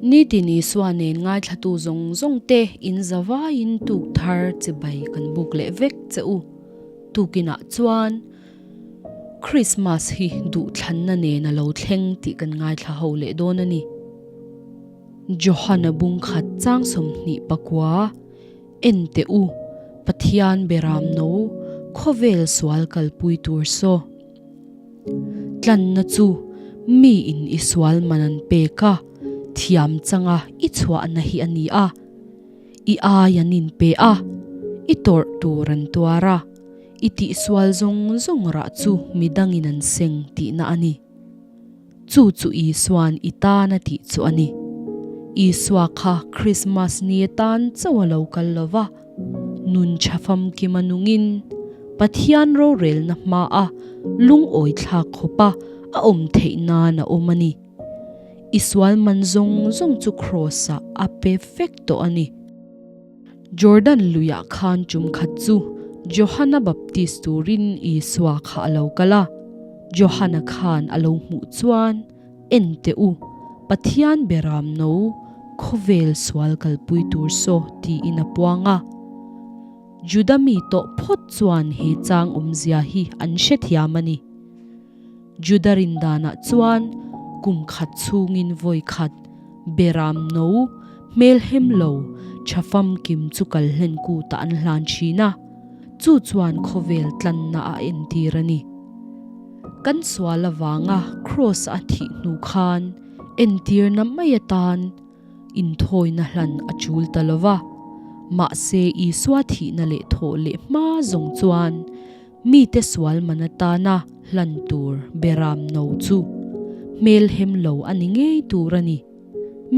Nitin Isua nen ngaithlatu zawng zawng te in zavaiin tuk thar chibai kan buk leh vek che u. Tukinah chuan Krismas hi duhthlanna nen a lo thleng tih kan ngaithla ho leh dawn a ni. Johana bungkhat chang 29. En teh u, Pathian beram no, khawvel sual kalpui tur saw. Tlanna chu mi in i sual man an pek a, thiam changa i chhuahna hi a ni a. I ai an in pe a, i tawrh tur an tuar a, i tihsual zawng zawng rah chu midangin an seng tihna a ni. Chu chu Isua'n i tan a tih chu a ni. Isua kha Krismas ni atan chauh a lo kal lo va, nun tha famkim a nungin Pathian rorelna hmaa lungawi thlak khawpa a awm theih nan a awm a ni. I sual man zawng zawng chu Kraws-ah a pe vek tawh a ni. Jordan luiah khan tum khat chu Johana baptist turin Isua kha a lo kal a. Johana khan a lo hmuh chuan, En teh u, Pathian beram no, khawvel sual kalpui tur saw tiin a puang a. Juda mi tawh phawt chuan he chang awmzia hi an hrethiam a ni. Juda rindanah chuan kum khat chhungin vawi khat beram no hmelhem lo tha famkim chu kal hlen kutah an hlan thin a, chu chuan khawvel tlanna a entir a ni. Kan sual avanga Kraws a thih hnu khan entirna mai atan inthawina hlan a chul ta lo va, mahse Isua thihna leh thawh leh hma zawng chuan Mite sual man atana hlan tur beram no chu hmelhem lo a ni ngei tur a ni.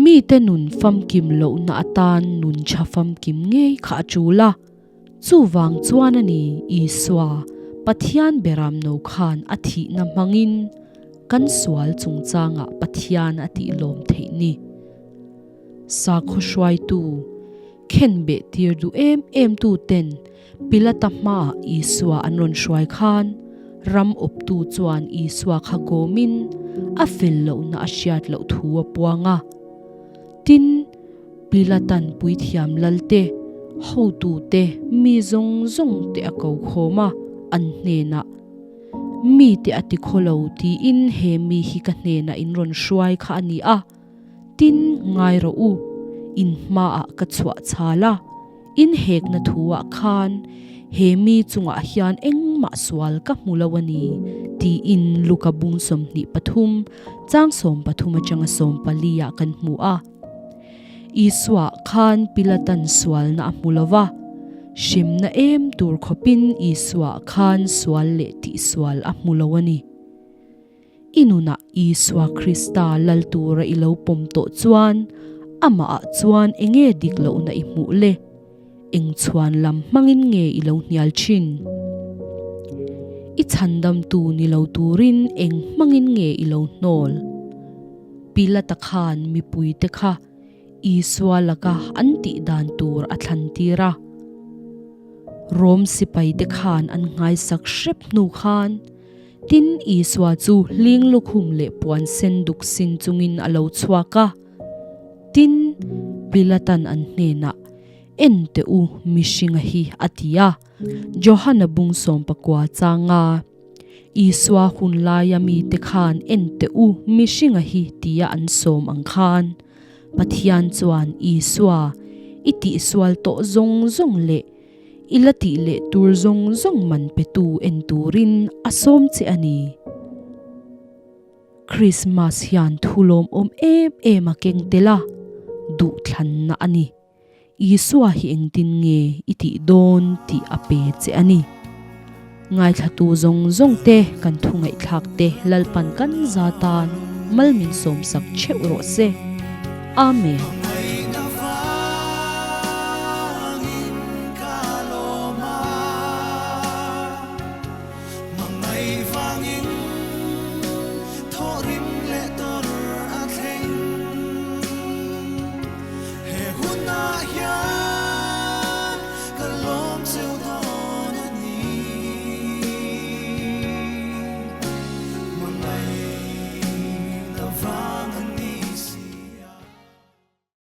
Mite nun famkim lohna atan nun tha famkim ngei kha a tul a. Chuvang chuan a ni Isua, Pathian beram no khan a thihna hmangin kan sual chungchangah Pathian a tihlawm theih ni. Sakhaw hruaitu, khenbeh tir duh em em tu ten Pilata hmaah Isua an rawn hruai khan, ram awptu chuan Isua kha kawmin a fel lohna a hriat loh thu a puang a. Tin, Pilatan puithiam lalte, hotute, mi zawng zawng te a ko khawm a, an hnenah, Mite a ti khaw lo tiin he mi hi ka hnenah in rawn hruai kha a ni a. Tin, ngai rawh u, in hmaah ka chhuah chhal a, in hekna thuah khan he mi chungah hian engmah sual ka hmu lo a ni, tiin Luka bung 23 chang 13 atanga 14 ah kan hmu a. Isua khan Pilatan sualna a hmu lo va, hremna em tur khawpin Isua khan sual leh tihsual a hmu lo a ni. I nunah Isua Krista lal tura i lo pawm tawh chuan amahah chuan enge dik lohna i hmuh le? Eng chhuan lam hmangin nge i lo hnial thin? I chhandamtu ni lo turin eng hmangin nge i lo hnawl? Pilata khan mipuite kha Isua laka an tih dan tur a thlan tir a. Rom sipaite khan an nghaisak hrep hnu khan Tin, Isua chu hling lukhum leh puan sen duk sin chungin a lo chhuak a. Tin, Pilatan an hnenah, En teh u, mihringa hi, a ti a. Johana bung 19 changa Isua hun laia mite khan En teh u, mihringa hi tia an sawm ang khan, Pathian chuan Isua, I tihsual tawh zawng zawng leh I la tih leh tur zawng zawng man petu en turin a sawm che a ni. Krismas hian thu lawmawm em em a keng tel a, duhthlanna a ni. Isua hi engtin nge i tih dawn tih a pe che a ni. Ngaithlatu zawng zawng te kan thu ngaihthlak te Lalpan kan za tan mal min sawmsak theuh rawh se. Amen.